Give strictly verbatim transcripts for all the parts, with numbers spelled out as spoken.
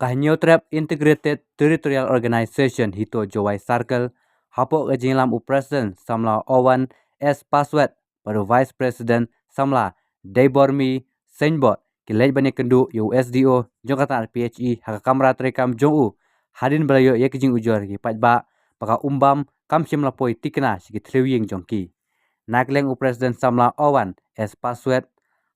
Ka Hynñiewtrep Integrated Territorial Organization HITO Jowai Circle, hapoh ka jingïalam u President samla Owan S Paswet bad u Vice President samla Deibormi Seiñbot, ki leit ban ïakynduh ïa u S D O jong ka tnat P H E ha ka kamra treikam jong u, hadien ba la ïoh ïa ki jingujor ki paidbah ba ka umbam kam shym la poi tikna sha ki thliew ïing jong ki. Na ka liang u President samla Owan S Paswet,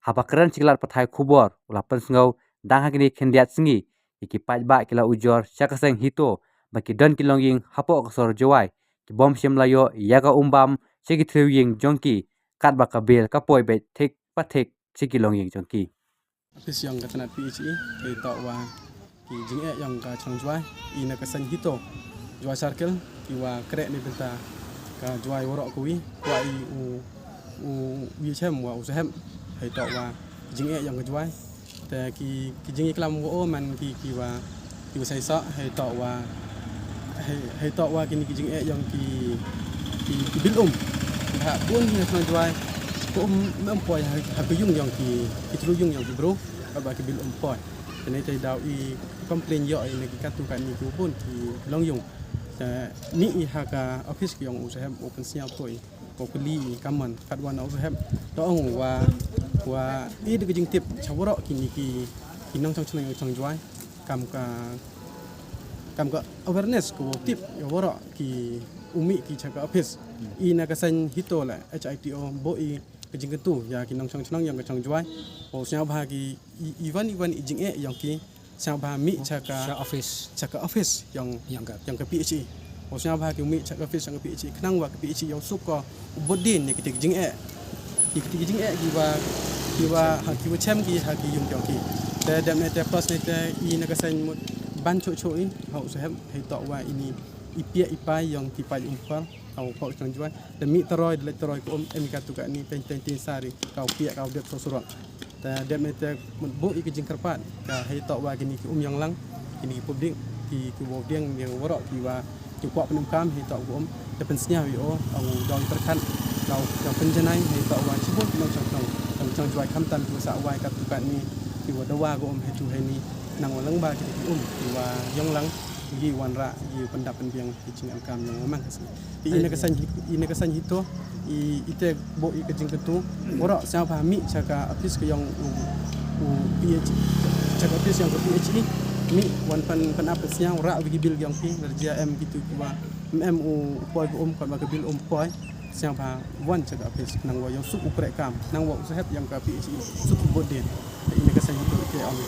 haba kren sha ki lad pathai khubor, u la pynsngew dang ha kine khyndiat sngi ïa ki paidbah ki la ujor sha ka seng HITO ba ki don ki longïing hapoh ka sor Jowai ki bym shym la ïoh ïa ka umbam sha ki thliew ïing jong ki, katba ka bill ka poi beit thik pa thik sha ki longïing jong ki. Office ïong ka tnat P H E, ka ïa toh wa ki jingeh ïong ka chnong Jowai, i na ka seng HITO Jowai Circle, ki wa kreh ne bynta ka Jowai waroh kawi, wa i u, u, u chem wa u sahep, ha ïa toh wa ki jingeh ïong ka Jowai. Te ki, ki jingïaklam wa o man ki, ki wa, ki wa sai sa, ha ïa toh wa, ha ïa, ha ïa toh wa kini ki jingeh ïong ki, ki, ki bill um. Ha bun hi na chnong Jowai, ko um, um poi ha, ha ka ïung ïong ki, ki thliew ïung ïong ki bru, ba ki bill um poi. Te ne te daw i complain ïoh i na ki katu kani ki bun ki longïung. Te mih i ha ka office ki ïong u sahep u pynsngew poi. Ko kylli i kaman kat wa na u sahep. To ong wa, wa i da ka jingtip cha waroh kini ki, ki nongchong chnong chnong Jowai. Kam ka, kam ka awareness ko tip ïa waroh ki u mih ki cha ka office. I na ka seng HITO la H I T O bo i ka jingkyntu ïa ki nongchong chnong ïong ka chnong Jowai. Ko sngewbha ki i, i wan i wan i jingeh ïong ki sngewbha mih cha ka, cha office, cha ka office ïong, ïong ka, ïong ka P H E. Ko sngewbha ki mih cha ka office ïong ka P H E khnang wa ka P H E ïong suk ko u bud din ïa kiti ki jingeh. Ki, kiti ki jingeh ki wa, ki wa, ha ki wa chem ki ha ki ïung ïong ki. Te dep ne te plus ne te i na ka seng mut ban chuh chuh i ha u sahep ha ïa toh wa ini i piah i pai ïong ki paid umphal ha u pok chnong Jowai. Te mih taroi, da leit taroi ko um em katu kani peng peng tin sari, ka u piah ka u dep so surok. Te dep ne te mut bu i ki jingkyrpad ka ha ïa toh wa kini ki um ïong lang, kini ki public, ki, ki wa dieng ïa waroh ki wa ki kwah pynemkam ha ïa toh ko um. Te pynsngew ïa o, au daw i pyrkhat, daw, daw pynjanai ha ïa toh wa shibun ki nongchong chnong, nongchong Jowai khamtam ki wa sah wai katu kani, ki wa dawa ko um ha tu ha ni, nang wa lang ba kini ki um ki wa ïong lang, ki wan rah, ki pyndap pynbiang ki jingdonkam ïong wa mang ka seng. I na ka seng, i na ka seng HITO, i, i te bo i ka jingkyntu, waroh sngewbha mih cha ka office ka ïong u, u P H, cha ka office ïong ka P H E, mih wan pan, pan ap sngewbha rah wi ki bill ïong ki, lar jia em kitu ki wa, em, em u, u poi ko um, kat wa ka bill um poi, sngewbha wan cha ka office, nang wa ïong suk u kreh kam, nang wa u sahep ïong ka P H E, suk u bud din. I na ka seng HITO i te ong.